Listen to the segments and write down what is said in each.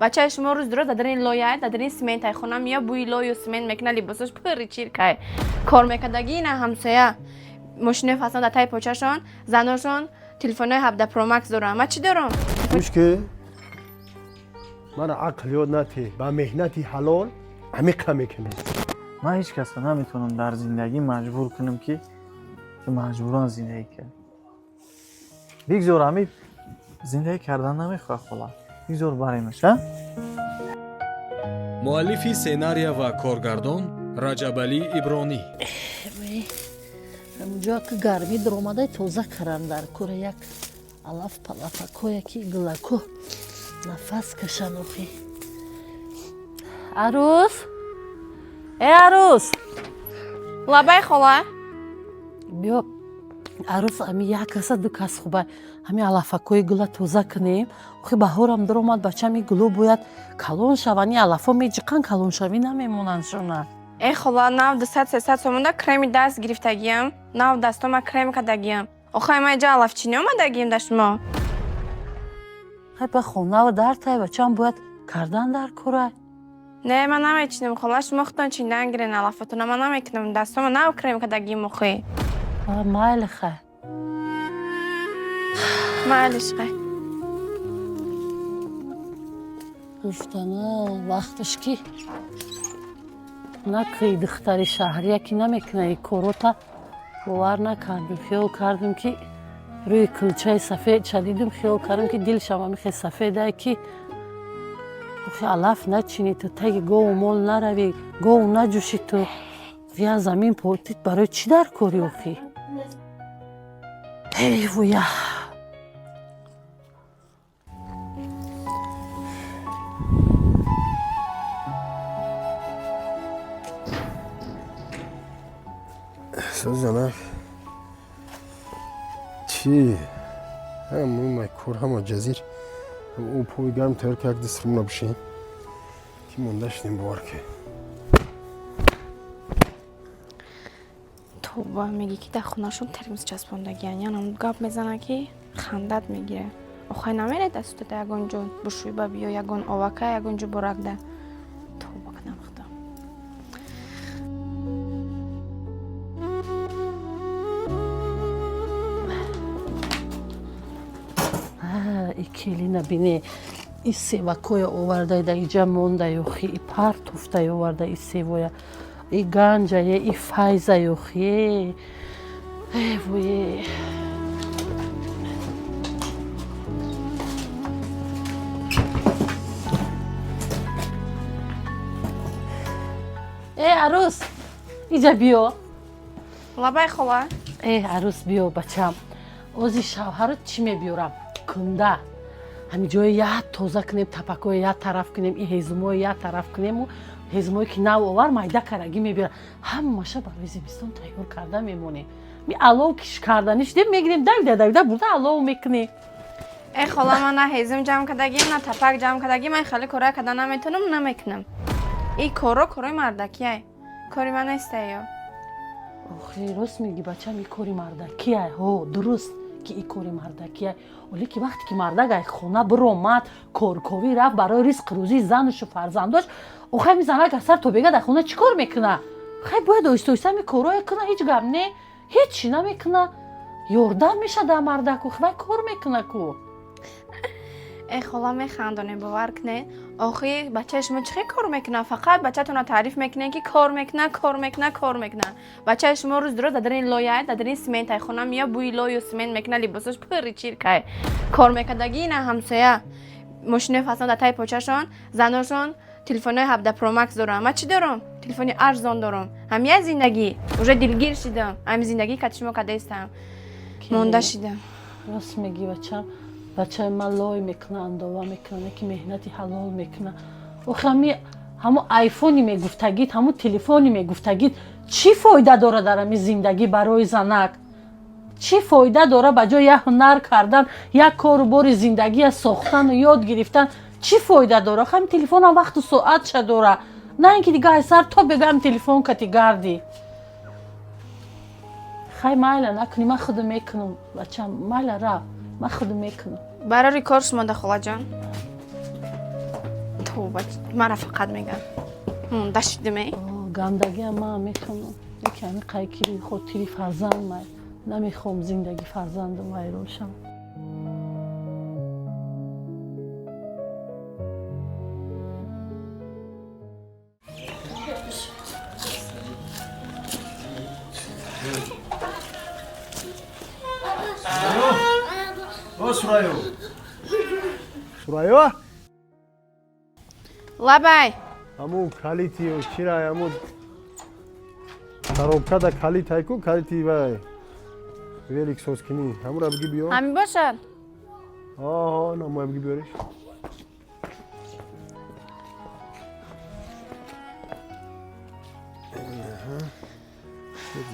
Бачаи шумо рӯз дуроз дар дарини лоя, дар дарини симентай хона мея, бӯи лою симент мекуна, либосош пурри чиркай. Кор мекардагӣ ина ҳамсоя. Мошинои фасон дар таи почашон, заношон телефонҳои 17 Pro Max дорам. Ман чӣ дорам? Гӯш ки, мана ақл ёд натӣ, ба меҳнати ҳалол амиқа мекунӣ. Ман ҳеҷ касро наметавонам дар зиндагӣ маҷбур кунам, ки ту маҷбуран зиндагӣ кар. Бигзор, ҳами зиндагӣ кардан намехоҳад, хола. Бигзор баремаш, а? Муаллифи сценария ва коргардон Раҷабалӣ Ибронӣ. Ҳамунҷо ки гармӣ даромадай, тоза карам дар кора, як алаф палафакоя ки гулако нафас кашан. Охи, арӯс, э арӯс! Лабай, хола. Биё, арӯс, ами як каса, ду кас хуба, ҳами алафакои гула тоза кунем. Охи, баҳорам даромад, бачами гуло бояд калон шаванд. И алафо меҷиқанд, калоншавӣ намемонанд шона. Э хола, нав 200-300 сомонда креми даст гирифтагиям, нав дастома крем кардагиям. Охай, ман иҷа алафчинӣ омадагием да шумо? Хай, ба хонава дар тай, бачам, бояд кардан дар кора. Не, ман намечинам, хола, шумо худтон чиндан гирен алафотона, ман намекунам, дастома нав крем кардагием охи. Майли, хай. Майлиш, хай. Гуфтана вақташ ки накӯи духтари шаҳрия ки намекуна и корота, бовар накардем. Хиёл кардем ки рӯи кулчаи сафед шадидим, хиёл кардем ки дилшам амихе сафедае, ки охи, алаф начинӣ ту, таги гову мол наравӣ, гову наҷӯшӣ, ту я замин потит, барои чӣ дар кори охи? Эй вуя! Занак, чӣ ҳамаи кор, ҳама ҷазир ӯ пои гарм тайёр ки, як дастримона бишин ки монда шудем, бовар ки. Тоба, мегӣ ки дар хонашон термос часпондагиян, янам гап мезана ки хандат мегира. Охай, намере дастутата ягон ҷо бушӯйба, биё, ягон овака, ягон ҷо боракда. Тоба кунам, худо. И келина бине, и севакоя оварда, да иҷа монда, ёхи, и партуфта оварда, и севоя, и ганҷае, и файза, ёхи, э вое! Э арӯс, иҷа биё. Лабай, хола. Э арӯс, биё, бачам. Ози шавҳаро чӣ мебиёрам? Кунда ҳамин ҷое як тоза кунем, тапакое як тараф кунем, и ҳезумое як тараф кунему, ҳезумое ки нав овар, майда карагӣ мебиёрам, ҳамаша барои зимистон тайёр карда мемонем. Ми алов киш карданӣ шудем, мегирем, давида давида бурда алов мекунем. Э хола, ман на ҳезум ҷамъ кардагиам, на тапак ҷамъ кардагиам. Ман хеле корое карда наметавонам, намекунам. И корро корои мардакияй, кори ман нестае ё. Охи, рост мегӣ, бачам, и кори мардакияй. Ҳо, дуруст ки и кори мардакияй, оле ки вақте ки мардак ай хона биромад, корковӣ рафт барои ризқи рӯзии занушу фарзандош, охай, ми занак аз сар то бега дар хона чӣ кор мекуна? Хай, бояд оҳиста оҳиста ми корое куна. Ҳеҷ гап не, ҳеҷ чӣ намекуна, ёрдам меша дар мардаку, вай кор мекуна ку. Э хола, механдоне, бовар куне. Охи, бачаи шумо чӣ хел кор мекуна? Фақат бачатонро таъриф мекунед, ки кор мекуна, кор мекуна, кор мекуна. Бачаи шумо рӯз дуроз дар дарини лоя, дар дарини симентай хона мея, бӯи лою симент мекуна, либосош пурри чиркай. Кор мекардагӣ ина ҳамсоя. Мошинои фасон дар таи почашон, заношон телефонҳои 17 Pro Max дорам. Ман чӣ дорам? Телефони арзон дорам. Ҳамия зиндагӣ уже дилгир шидам, ҳами зиндагӣ кати шумо кадаистам, монда шидам. Рост мегӣ, бачам. Бачаи ман лой мекуна, андова мекуна, ки меҳнати ҳалол мекуна. Охи, ҳами ҳамо айфони мегуфтагид, ҳамо телефони мегуфтагид, чӣ фоида дора дар ҳами зиндагӣ? Барои занак чӣ фоида дора? Ба ҷои як ҳунар кардан, як кору бори зиндагия сохтану ёд гирифтан чӣ фоида дора? Охи, ҳами телефонам вақту соатша дора, на ин ки дига ай сар то бега ҳами телефон кати гарди. Хай, майла, накунӣ, ман худам мекунам. Бачам, майла, рав, ман худам мекунам. Барори кор шумо да, холаҷон. Тавба, мара фақат меган. Монда шидиме. Гандагиам ман мекунам. Яке ҳами қайкири хотири фарзанд май. Намехоҳам зиндагӣ фарзандам вайрон шавад. Сурайё. Сурайё? Лабай. Ҳамун калити чира, ҳамун коробкада калит ҳайку, калити вай. Велик соскини. Ҳамура биги биё. Ҳами бошад? Оҳо, намоя биги биёриш.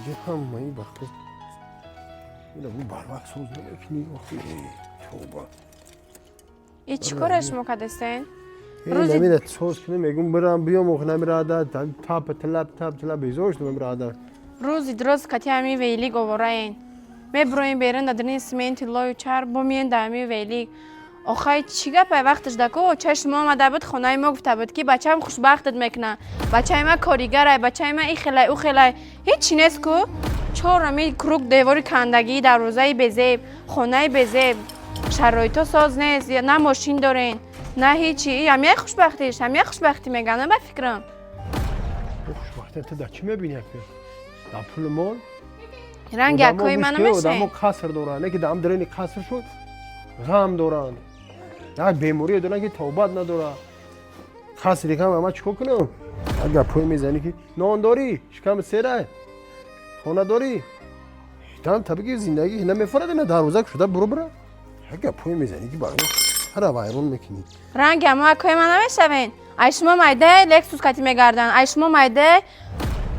Дига ҳамаи бахти. Ина бу барвақт соз намекунӣ, охи. Тавба. И чӣ кора шумо кардастен? Намира соз кунем, мегум бирам биём, ох намирада, тап талаб тап талаб безор шудам намирада. Рӯзи дроз кати ҳами велик овораен. Мебуроем берун дар дарини сименти лою чарб, бо миен дар ҳами велик. Охай чӣ гапай вақташ дако очаи шумо омада буд хонаи мо, гуфта буд ки бачаам хушбахтат мекунад, бачаи ма коригарай, бачаи ма ихелай ухелай, ҳеҷ чӣ нест ку. Чор ами круг девори кандагӣ, дарвозаи безеб, хонаи безеб, шароито соз нест, на мошин дорен, на ҳечи. Ҳамяи хушбахтиш, ҳамяи хушбахтӣ меган, ба фикрам. Хушбахтӣ ту дар чӣ мебинӣ ака? Дар пули мол? Ранги акои ман намешавед? Одамо қаср доранд, не ки дар дарини қаср шуд ғам доранд. Як беморие доранд ки тавбат надорад. Қасри кам ама чикор кунам? Як гапҳое мезанӣ ки нон дорӣ, шикам серай, хона дорӣ. Там табиги зиндагӣ намефорад, ина дарвоза шуда буро бира. Як гапҳое мезанӣ ки барои ҳара вайрон мекунӣ. Ранги ама акои ман намешавен. Ай шумо майде Лексус кати мегарданд, ай шумо майде.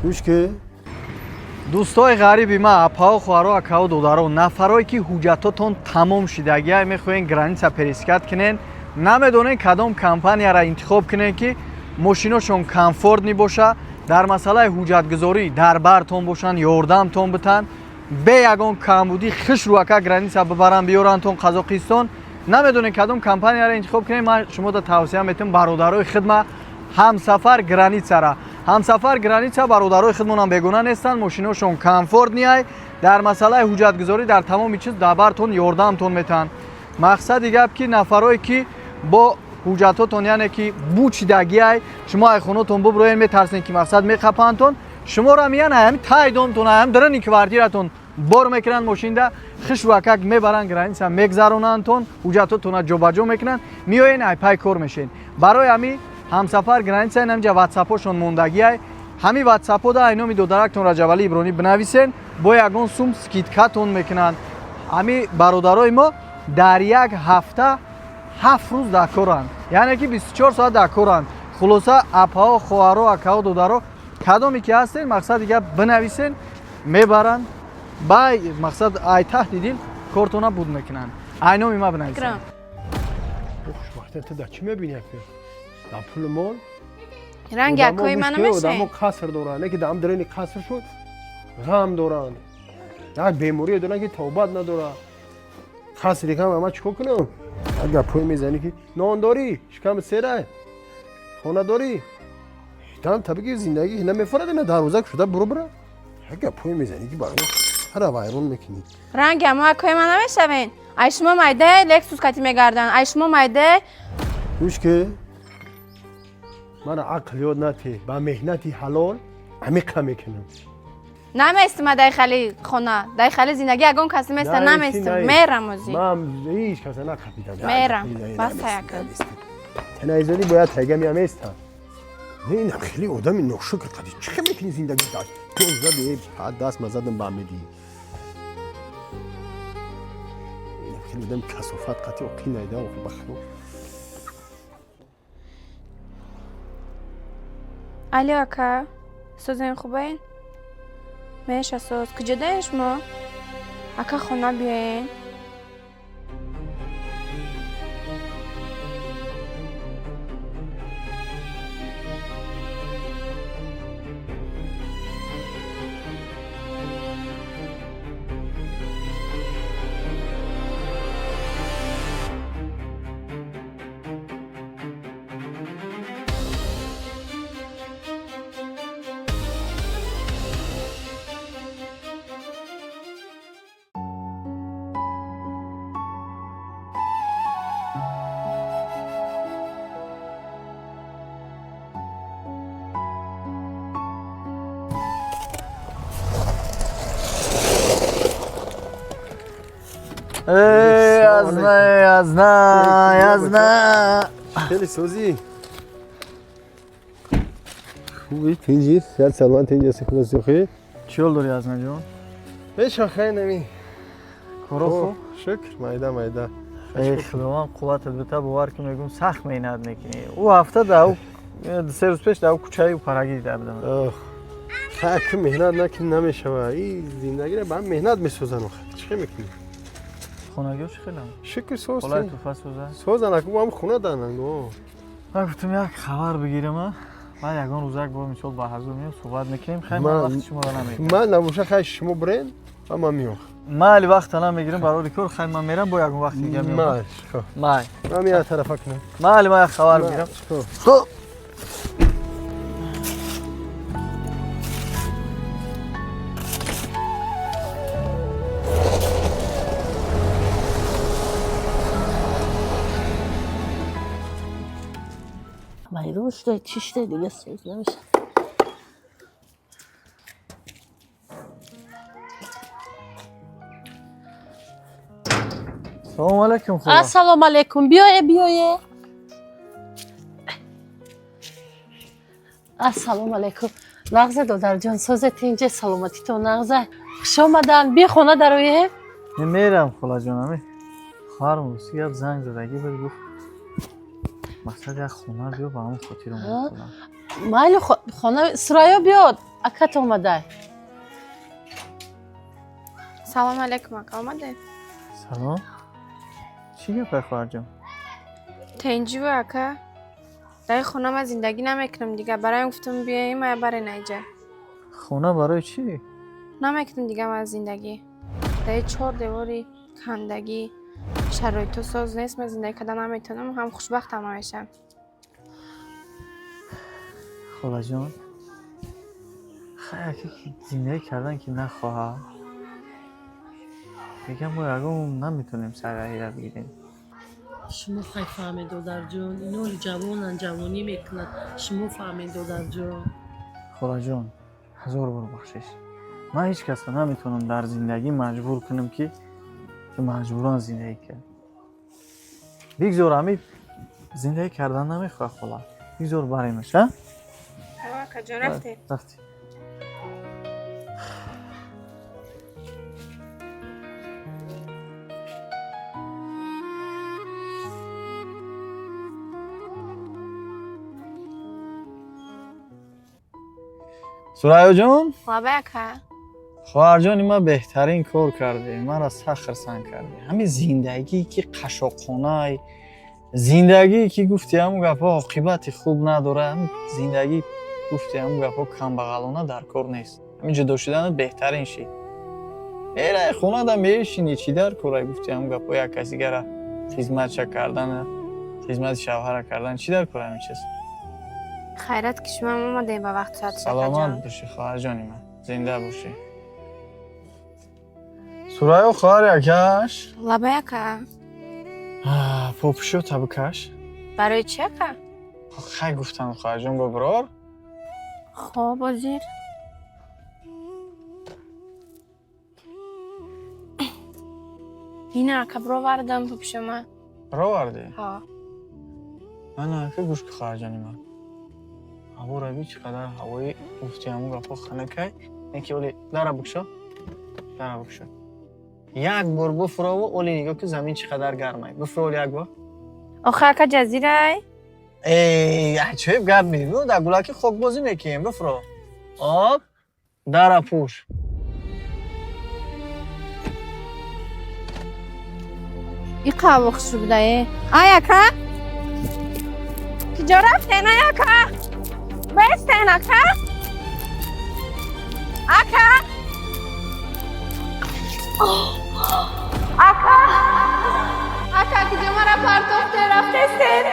Гӯш ки дӯстои ғариби ма, апао, хоҳаро, акао, додаро, нафарое ки ҳуҷҷатотон тамом шидагиай, мехоҳен граница пересекать кунен, намедонен кадом компанияра интихоб кунен ки мошиношон комфортный боша, дар масъалаи ҳуҷҷатгузорӣ дар бартон бошанд, ёрдамтон битанд, бе ягон камбудӣ хушрӯака граница бибаранд, биёрандтон Қазоқистон. Намедонен кадом компанияра интихоб кунен, ман шумода тавсия метам бародарои хидма ҳамсафар границара. Ҳамсафар граница бародарои худмонам бегуна нестанд, мошиношон комфортный ай, дар масъалаи ҳуҷҷатгузорӣ дар тамоми чиз дар бартон ёрдамтон метаҳанд. Мақсади гап ки нафарое ки бо ҳуҷҷатотон, яъне ки бучидагиай, шумо ай хонотон буброен, метарсен ки мақсад меқапандтон, шуморо миян ай ҳами тай домтон, ай ҳами дарани квартиратон бор мекунанд мошинда, хушвакак мебаранд граница, мегзаронандтон, ҳуҷҷатотонро ҷобаҷо мекунанд, меоен ай пай кор мешен. Барои ҳами ҳамсафар граница инамҷа ватсапҳошон мондагиай, ҳами ватсапҳода ай номи додарактон Раҷабалӣ Ибронӣ бинависен, бо ягон сум скидкатон мекунанд. Ҳами бародарои мо дар як ҳафта 7 рӯз дар коранд, яъне ки 24 соат дар коранд. Хулоса апаҳо, хоҳаро, акаҳо, додаро, кадоме ки ҳастен, мақсади гап бинависен, мебаранд, бай мақсад ай таҳти дил кортона буд мекунанд. Ай номи ма бинависен. Хушбахтӣ ту дар чӣ мебинӣ ака? Дар пули мол? Ранги акои ман намешавед? Одамо қаср доранд, не ки дар дарини қаср шуд ғам доранд. Як беморие доранд ки тавбат надорад. Қасри кам ама чикор кунам? Як гапҳое мезанӣ ки нон дорӣ, шикам серай, хона дорӣ. Там табиги зиндагӣ намефорад, ина дарвоза шуда буро бира. Як гапҳое мезанӣ ки барои ҳара вайрон мекунӣ. Ранги ама акои ман намешавен? Ай шумо майде Лексус кати мегарданд, ай шумо майде. Гӯш ки мана ақл ёд натӣ, ба меҳнати ҳалол амиқа мекунам. Наместим дай хали хона, дай хали зиндагӣ ягон кас наместа, наместим, мерам озӣ. Ман ҳеҷ каса нақапидам. Мерам, бас аяка. Танаизодӣ бояд тайгами ҳаместам. Не, инам хеле одами ношукр қади. Чӣ хел мекунӣ зиндагӣ? Ту зади, даст мазадам ба медӣ. Инам хеле одами касофат қати оқи найда, охи бахро. Алё ака, созен хубаен? Меша соз, куҷодаен шумо? Ака хона биёен. Эй, азна, азна, азна. Хеле созӣ. Хубӣ, тинҷӣ, сиҳат саломат, тинҷ ҳастӣ, худо сиёхӣ. Чӣ ҳол дорӣ, Азна ҷон? Ҳеч хай нами. Коро хуб? Шукр, майда майда. Эй, Худованд қувватат бита, бовар ки мегӯм, сахт меҳнат мекунӣ. Ӯ ҳафта да 3 рӯз пеш дар кӯчаи парагӣ дида будам. Хай, ки меҳнат накунӣ намешава. И зиндагиро ба ҳам меҳнат месозанд охир. Чӣ хел мекунӣ? Хонагиҳо чӣ хеланд? Шукр, соз. Холаи Туфа соза? Созанд, аку ҳам хона дананд. Ман гуфтам як хабар бигирам, баъд ягон рӯзак бо мисол ба ҳазур меом, суҳбат мекунем. Хай, ман вақти шуморо намегирам. Ман набоша, хай, шумо бирен ва ман меом. Ман али вақта намегирам барои кор. Хай, ман мерам, бо ягон вақти дига меом. Май, хоб. Май. Ман як тарафа кунам. Ман али, ман як хабар бигирам. Хоб. Вайрон шуда, чӣ шуда, дига соз намеша. Салому алайкум, хола. Ассалому алайкум, биёе, биёе. Ассалому алайкум, нағза додарҷон, созе, тинҷе, саломатитон нағза? Хуш омадан, биё хона дароем. Мерам, холаҷон, ами хоҳарам рости гап занг задагӣ буд, гуфт мақсад як хона биё, ба ҳамон хотир омад, хола. Майли, хона. Сурайё, биёд, акат омадай. Салом алейкум, ака, омаде? Салом. Чӣ гапай, хоҳарҷон? Тенҷиву, ака. Дар хона ман зиндагӣ намекунам дига, бароям гуфтам биёем, ая барен айҷа. Хона барои чӣ? Намекунам дига ман зиндагӣ. Дар чор девори кандагӣ, шароито соз нест, ман зиндагӣ карда наметавонам, ҳам хушбахтам намешавам. Холаҷон, хай, ака ки зиндагӣ кардан ки нахоҳад, мегам мо ягон наметонем сарраҳира бигирем. Шумо хай фаҳмед, додарҷон, иноли ҷавонанд, ҷавонӣ мекунад. Шумо фаҳмед, додарҷон. Холаҷон, ҳазор бор бахшиш, ман ҳеҷ касро наметавонам дар зиндагӣ маҷбур кунам ки маҷбуран зиндагӣ кард. Бигзор, ами зиндагӣ кардан намехоҳад, хола, бигзор баремаш, а? Акаҷон, рафте. Рафтем. Сурайёҷон. Лабай, ака. Хоҳарҷони ман, беҳтарин кор кардӣ, маро сахт хирсанд кардӣ. Ҳамин зиндагие ки қашоқхонай, зиндагие ки гуфти ҳамун гапҳо оқибати хуб надорад, ҳамин зиндагӣ гуфти ҳамун гапҳо камбағалона дар кор нест. Ҳамин ҷудо шуданат беҳтарин шид. Эрай, хонада мешинӣ, чӣ дар корай, гуфти ҳамун гапҳо як кас дигара хизматша кардан, хизмати шавҳара кардан, чӣ дар кор ҳамин чиз? Хайрат ки шумо омадем ба вақт соат. Саломат бошӣ, хоҳарҷони ман, зинда бошӣ. Сурайё, хоҳари акаш. Лабай, ака. Попушё табикаш. Барои чӣ, ака? Хай, гуфтам, хоҳарҷон, бобирор. Хоб, озир. Ина, ака, бировардам попушома. Бировардӣ? Ҳо. Ана, ака, гӯш ки, хоҳарҷони ман, ҳаворо би, чӣ қадар ҳавои гуфти ҳамун гапҳо ханакай. Не ки оли дара бикшо, дара бикшо, як бор буфурову оли нигоҳ ки замин чӣ қадар гармай. Буфуро оли як бор. Охи, ака, ҷазирай. Эй, аҷоиб гап мегӯ, дар гулаки хокбозӣ мекунем. Буфуро об, дара пӯш. Иқа ҳаво хушрӯ будае. Ай, ака, киҷо рафтен? Ай, ака, бестен, ака, ака, ака, ака, киҷо мара партофте рафтестен?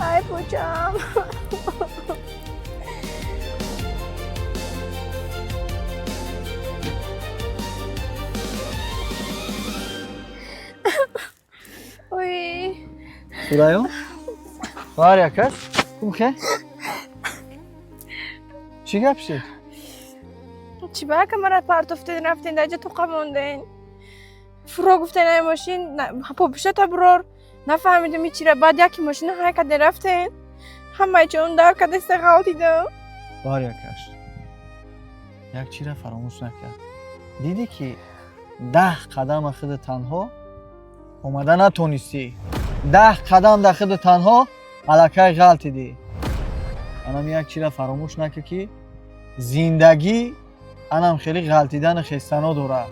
Ай, пучам. Сурайё, хоҳари акаш, кумхе, чӣ гап шид? Чӣ ба ака мара партофтен, рафтен, даҷа тоқа монден? Фуро гуфтен ай мошин, попишата бурор, нафаҳмидум ичира. Баъд яки мошина ҳай карден, рафтен, ҳамаи ҷон дар кардеста, ғалтидам. Хоҳари акаш, як чира фаромӯш накард. Дидӣ ки 10 қадама худи танҳо омада натонистӣ. 10 қадам дар худи танҳо аллакай ғалтидӣ. Анам як чира фаромӯш накард, ки зиндагӣ анам хеле ғалтидану хестано дорад,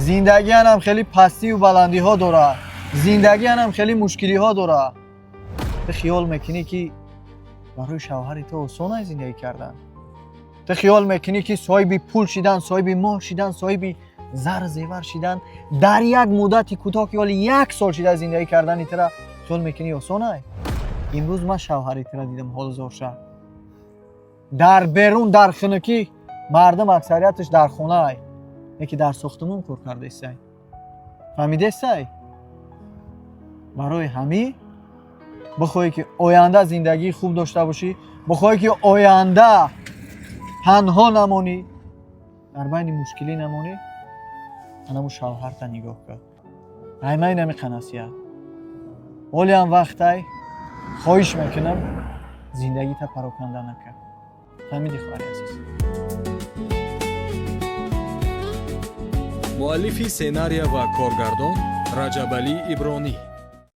зиндагӣ анам хеле пастию баландиҳо дорад, зиндагӣ анам хеле мушкилиҳо дорад. Ту хиёл мекунӣ, ки барои шавҳари ту осон аст зиндагӣ кардан? Ту хиёл мекунӣ, ки соҳиби пул шидан, соҳиби мол шидан, соҳиби зару зевар шидан дар як муддати кӯтоҳ, ки ҳоли як сол шида зиндагӣ кардани тура хиёл мекунӣ, осон ай? Имрӯз ман шавҳари тура дидам, ҳолзорша дар берун, дар хунукӣ. Мардум аксарияташ дар хона ай, яке дар сохтумон кор кардаистай, фаҳмидестай? Барои ҳамин бихоҳӣ, ки оянда зиндагии хуб дошта бошӣ, бихоҳӣ, ки оянда танҳо намонӣ, дар байни мушкилӣ намонӣ, анаму шавҳарта нигоҳ кун. Аймаи намиқа насиҳат. Ҳолиам вақтай, хоҳиш мекунам, зиндагита пароканда накард. Фаҳмидӣ, хоҳари азиз? Муаллифи сценария ва коргардон Раҷабалӣ Ибронӣ.